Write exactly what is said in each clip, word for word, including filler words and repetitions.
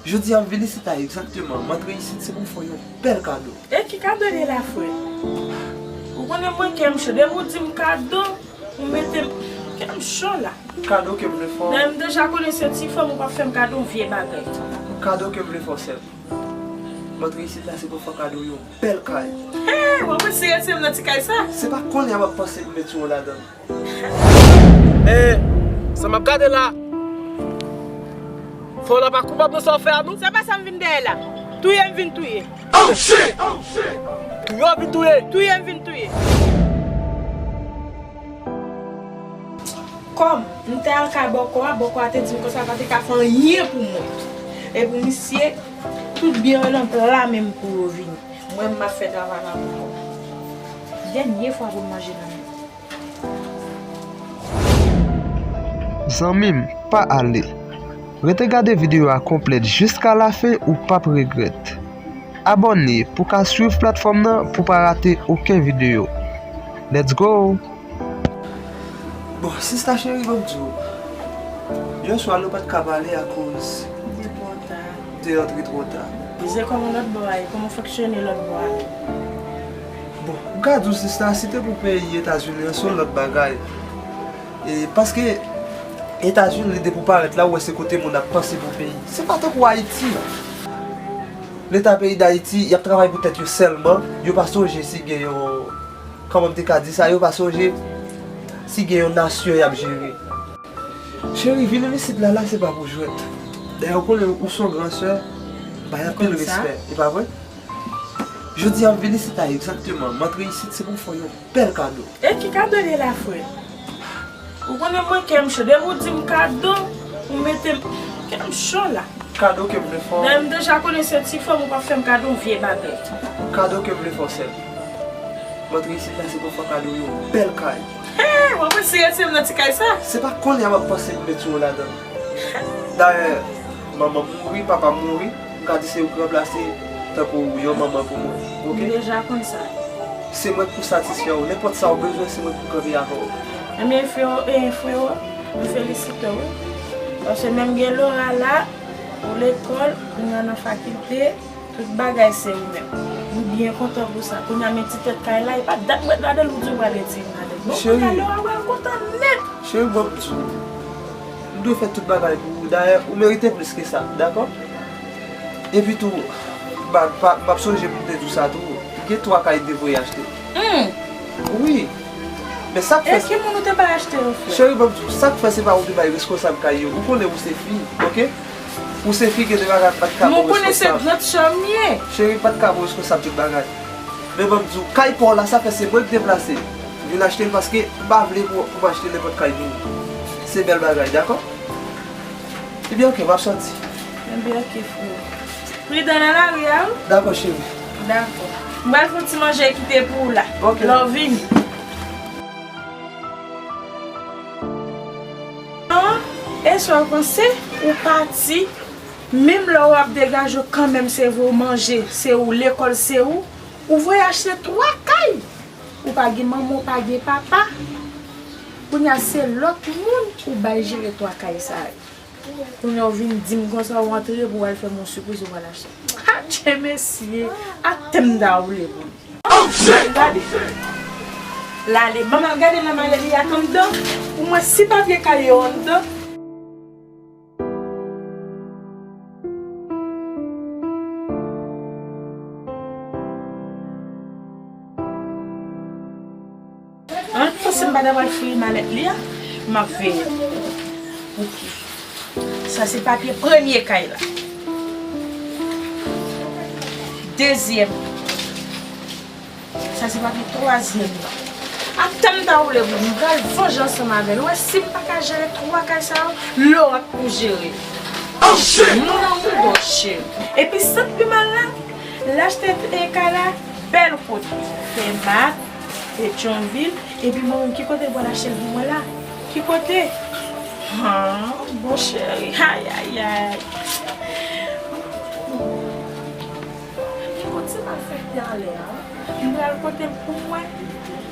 Jodi a m vin isit la egzakteman. M antre isit, se pou m fè w yon bèl kado. E ki kado li la, frè? Ou konnen mwen kè m cho. Depi w di m kado, ou mete m, kè m cho la. Kado ke m vle fè w. Dayè, m deja konnen se ti fanm, ou p ap fè m kado yon vye bagay. Kado ke m vle fè w, sè m. M antre isit la, se pou m fè w kado yon bèl kay. Hey, w ap retire se m nan ti kay sa? Se pa kounye a m ap panse pou m retire w ladan l. E, sa m ap gade la. Fanm la pa koupab nan sa w fè a, non? Se pa sa m vin dèyè la. Touye m vin touye. Touye w vin touye. Touye m vin touye. Kòm m te al kay bòkò a, bòkò a te di m konsa l pa te ka fè anyen pou mwen. E pou misye, tout byen yo nan pla men m pou yo vini. Mwen, m ap fè travay la pou mwen. Dènye fwa pou m manje nan men. Zanmi m, pa ale. Rete gade videyo a konplèt jiska lafen, ou p ap regrèt. Abòne pou w ka swiv platfòm nan pou w pa rate okenn videyo. Let's go! Bon, sista cheri, ban m di w. Yè swa nou pa t ka pale akoz. Li te twò ta. Te antre twò ta. Bizè kòman lòt bò a ye? Kòman fonksyone lòt bò a? Bon, m ka di w sista, si te pou peyi Etazini an, se yon lòt bagay. E paske Etazini, li depi w parèt la, ou wè se kote moun ap panse pou peyi. Se pa tankou Ayiti. Leta peyi Dayiti, y ap travay pou tèt yo sèlman, yo pa sonje si gen yon, kòman m te ka di sa, yo pa sonje si gen yon nasyon y ap jere. Cheri, vini isit la, la se pa pou jwèt. Dayè, ou konnen ou se yon gran sè, bay anpil respè, e pa vre? Jodi a m vin isit la egzakteman, m antre isit, se pou m fè w yon bèl kado. E ki kado li la, frè? Ou konnen mwen kè m cho. Depi w di m kado, ou mete m, kè m cho la. Kado ke m vle fè w. Dayè, m deja konnen se ti fanm, ou p ap fè m kado yon vye bagay. Kado ke m vle fè w, sè m. M antre isit la, se pou m fè w kado yon bèl kay. Hey, w ap retire se m nan ti kay sa? Se pa kounye a m ap panse pou m retire w ladan l. Dayè, manman m mouri, papa m mouri, m ka di se ou ki ranplase tankou yon manman pou mwen, oke? M deja konn sa. Se mwen k pou satisfè w. Nenpòt sa w bezwen, se mwen k pou kanpe avè w. Ebyen, frewo, e, frewo, m felisite w, wi. Paske menm gen Laura la, ou lekòl, kounye a nan fakilte, tout bagay se ou menm. M byen kontan pou sa. Kounye a, men ti tèt kay la, e pa dat m ret ladan l, ou di w pral retire m ladan l. Bon, kounye a, Laura pral kontan nèt. Cheri, ban m di w. M dwe fè tout bagay pou ou. Dayè, ou merite plis ke sa, dakò? Epi tou, ba, pa, m ap sonje pou m te di w sa tou. Gen twa kay m te voye achte. Hmm. Wi. Men sa k fè. E ki moun ou te bay achte yo, frè? Cheri, ban m di w, sa k fè se pa ou te bay reskonsab kay yo. Ou konnen ou se fi, oke? Ou se fi, gen de bagay m pa t ka ba w reskonsab. Men w konnen se gran sè m ye. Cheri, m pa t ka ba w reskonsab tout bagay. Men ban m di w, kay pa w la, sa fè se mwen k deplase vin achte l paske m pa vle pou, pou m achte nenpòt kay pou ou. Se bèl bagay, dakò? Ebyen, oke, m ap sòti. Ebyen, oke, frè. Pridan nan lari a, wi. Dakò, cheri. Dakò. M pral fè yon ti manje kite pou w la. Oke. Lè w vini. Non, e sa w panse, ou pati, menm lè w ap degaje w kanmenm, se vre w manje, se ou, lekòl se ou, ou voye achte twa kay. Ou pa gen manman, ou pa gen papa. Kounye a se lòt moun ou bay jere twa kay sa yo. Kounye a w vin di m konsa w antre pou w al fè m yon sipriz ou pral achte. Adje mesye, atè m ta woule pou li. Gade. L ale. Ban m al gade nan malèt li ak anndan. Pou mwen si papye kay yo anndan. An, paske m pa ta pral fouye malèt li a, m ap veye. Oke. Sa se papye premye kay la. Dezyèm. Sa se papye twazyèm nan. Atè m ta woule pou m pral vanje ansanm avè l. Ou wè si m pa ka jere twa kay sa yo, Laura k pou jere. Moun an moun dòt cheri. Epi sa k pi mal la, l achte e kay la bèl kote. Fèmat, Petyonvil, epi mwen menm ki kote l pral achte l pou mwen la? Ki kote? Han, bon cheri, ayayay. Li konn se mal fè pye anlè a. M pral pote l pou mwen.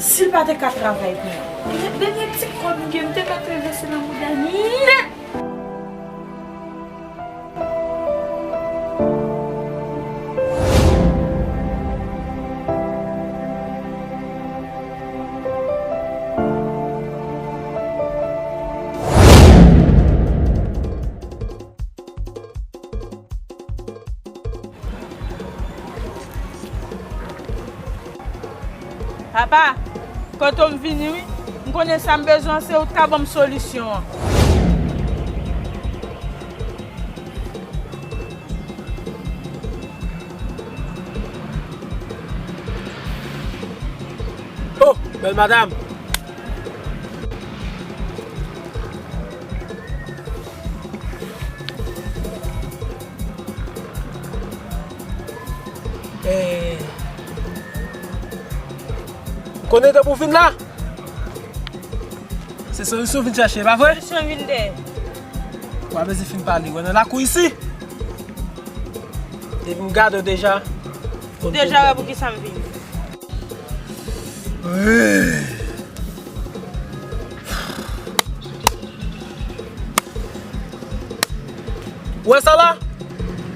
Si l pa te ka travay pou mwen. Dènye ti kòb m gen, m te mèt envesti nan bouda l nèt. Papa, kote w m vini wi. M konnen sa m bezwen, se ou t ka ban m solisyon an. Oh, bèl madanm. Eh, konnen depi w vin la? Se solisyon w vin chèche, pa vre? Solisyon vin dèyè. W a bezwen fin pale, wè nan lakou isi. Depi m gade w deja. Ou deja wè poukisa m vini. Ou wè sa la?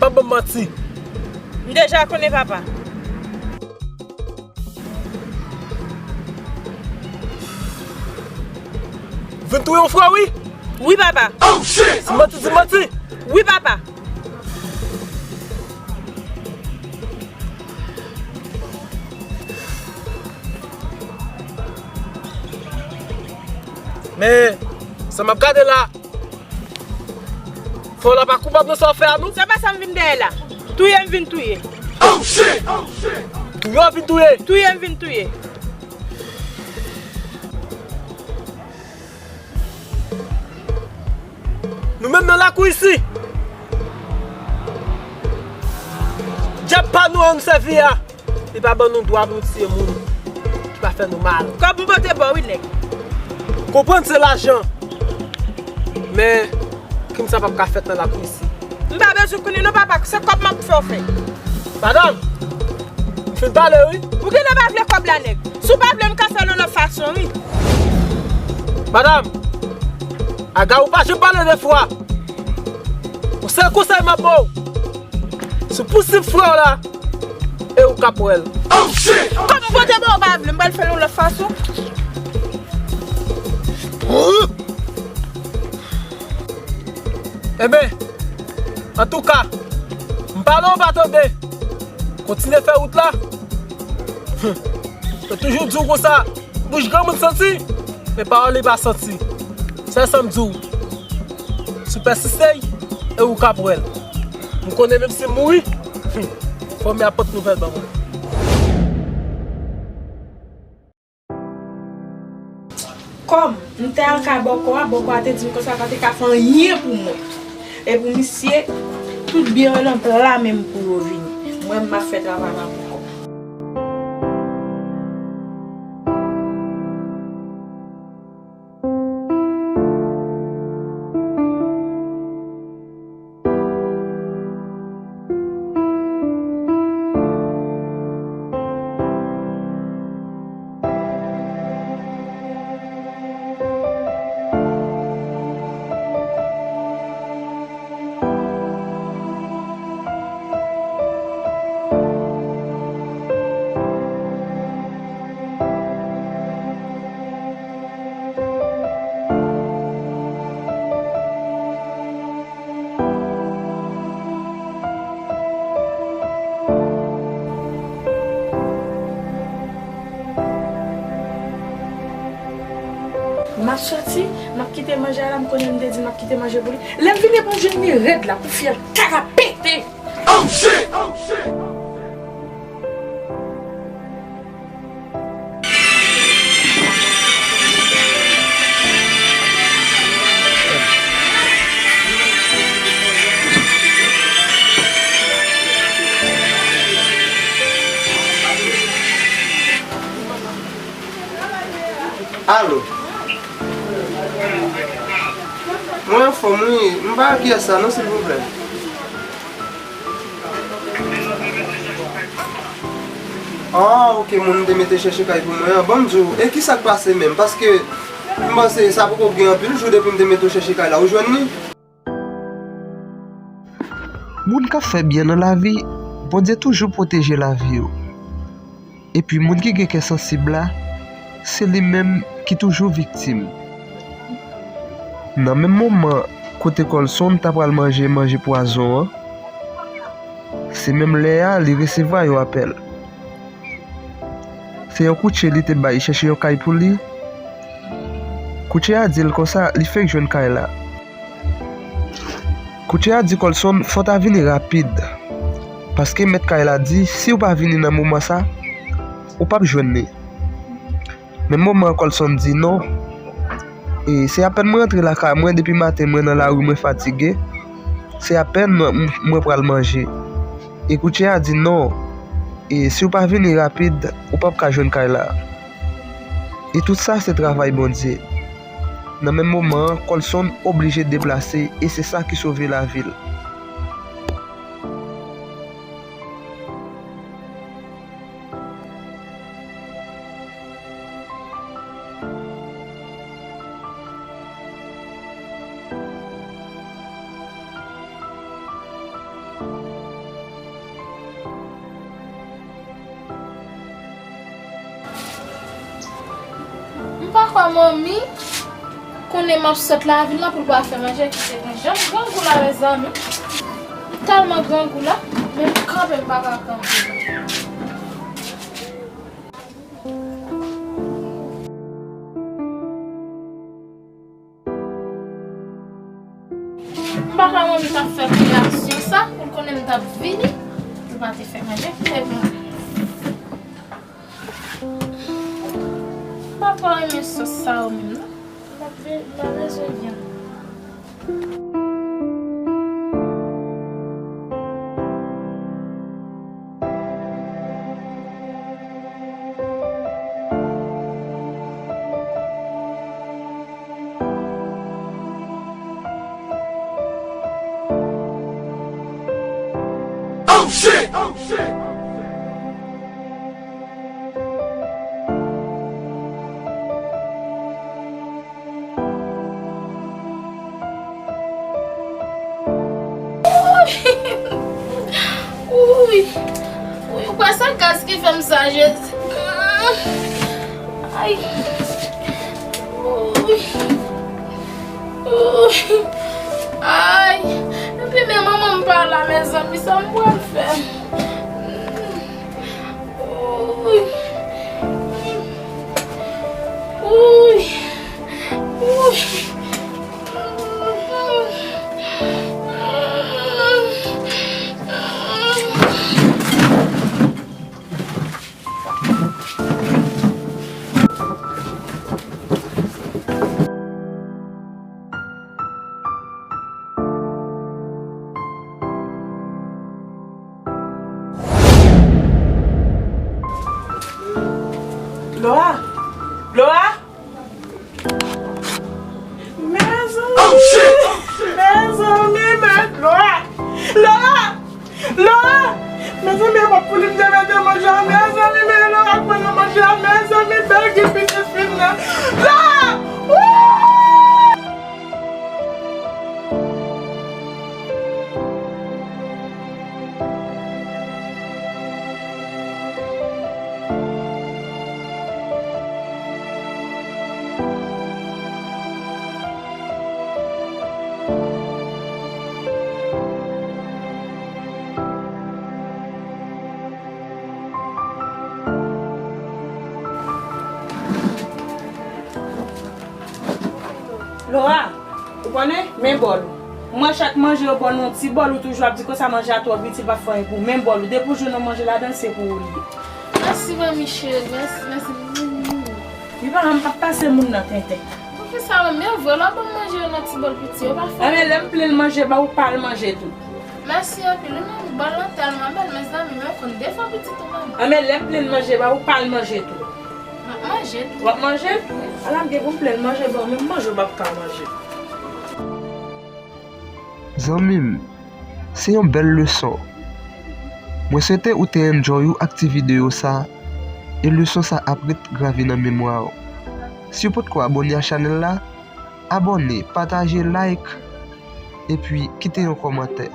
Pa ban m manti. M deja konnen papa. Vin touye yon frè wi. Wi papa. Di manti, di manti. Wi papa. Men, sa m ap gade la, frè w la pa koupab nan sa w fè a non. Se pa sa m vin dèyè la. Touye m vin touye. Touye w vin touye. Touye m vin touye. Nou menm nan lakou isi. Dyab pa nou an nou sèvi a. Li pa ban nou dwa pou nou tiye moun ki pa fè nou mal. Kòb m pote ba w wi nèg. Konprann se lajan. Men, krim sa p ap ka fèt nan lakou isi. M pa bezwen konnen non papa, se kòb m ap fè w fè. Madanm, m fin pale wi. Ou genlè pa vle kòb la nèg. Si w pa vle m ka fè l yon lòt fason wi. Madanm, aga ou pa janm pale de fwa. Yon sèl konsèy m ap ba w. Si w pousib frè w la, e ou k ap wè l. Kòb m pote ba w pa vle, m pral fè l yon lòt fason. Enben, antouka, m pale w pa tande. Kontinye fè wout la. Yo toujou di w konsa, bouch granmoun santi, men pawòl li pa santi. Sèl sa m di w, si w pèsiste, e ou k ap wè l. M konnen menm si m mouri, fanmi a pot nouvèl ban mwen. Kòm m te al kay bòkò a, bòkò a te di m konsa pa te ka fè anyen pou mwen. E pou misye, tout byen yo nan pla men m pou yo vini. Mwen, m ap fè travay la pou kò m. M ap soti, m ap kite manje a la, m konnen m te di m ap kite manje pou li. Lè m vin eponje l, li rèd la, pou fyèl kaka pete. Oh shit! Oh shit! Alo. Mwen anfòm wi. M pa wè kiyès sa non, silvouplè. Ah, ok, moun m te mete chèche kay pou mwen an. Ban m di w, e kisa k pase menm? Paske m panse sa poko gen anpil jou depi m te mete w chèche kay la. Ou jwenn li? Moun k ap fè byen nan lavi, Bondye toujou pwoteje lavi yo. Epi moun ki gen kè sansib la, se li menm ki toujou viktim. Nan menm moman kote Colson ta pral manje manje pwazon an, se menm lè a li resevwa yon apèl. Se yon koutje li te bay chèche yon kay pou li. Koutje a di l konsa li fenk jwenn kay la. Koutje a di Colson fò w ta vini rapid, paske mèt kay la di si w pa vini nan moman sa, ou p ap jwenn li. Men moman an Colson di non. E se apèn mwen antre lakay mwen depi maten, mwen nan lari, mwen fatige. Se apèn mwen, mwen pral manje. E koutje a di non. E si w pa vini rapid, ou p ap ka jwenn kay la. E tout sa se travay Bondye. Nan menm moman an, Colson oblije deplase e se sa ki sove lavi l. M pa kwè manmi konnen m ap sot lavil la pou l pa fè manje, kite mwen. Jan m grangou la, mezanmi. M tèlman grangou la, men m kanpe, m pa ka kanpe. M pa kwè manmi t ap fè kreasyon sa, pou l konnen m t ap vini, pou l pa te fè manje, kite mwen. M pa twò renmen sòs sa yo menm non. M pa be-, m pa bezwen vyann. Oh shit! Oh shit! Uy! Uy, ou kwè se gaz ki fè m sa, Jezi? Ay! Uy! Uy! Ay! Epi men manman m pa la, mezanmi, sa m pral fè? Uy! Uy! Uy! Laura! Laura! Mezanmi! Oh, shit! Mezanmi, men Laura! Laura! Laura! Mezanmi, e pa pou li m te mete manje a, mezanmi, men Laura pran nan manje a, mezanmi, bèl grenn pitit fi m nan. Laura! Wouy! Laura, ou konnen, men bòl ou. M wè chak manje yo ba w nan yon ti bòl, ou toujou ap di konsa manje a twò piti, l p ap fè anyen pou ou. Men bòl ou, depi w jwenn yon manje ladan l, se pou ou li ye. Mèsi, manmi cheri, mèsi, mèsi. Li pa janm p ap pase moun nan tenten. Poukisa, manmi? E vre, lè w ban m manje yo nan ti bòl piti, yo pa fè. Enben, lè m plen manje ba ou, pa al manje tou. Mèsi anpil, wi, manmi, bòl lan tèlman bèl, mezanmi, men w konn defo pitit ou, manmi. Enben, lè m plen manje ba ou, pa al manje tou. M ap manje tou. W ap manje? Ala m gen pou m plen manje ba w, menm manje w p ap ka manje. Zanmi m, se yon bèl leson. Mwen swete ou te enjoy ou ak ti videyo sa, e leson sa ap ret grave nan memwa w. Si w potko abòne a chanèl la, abòne, pataje, like, epi kite yon kòmantè.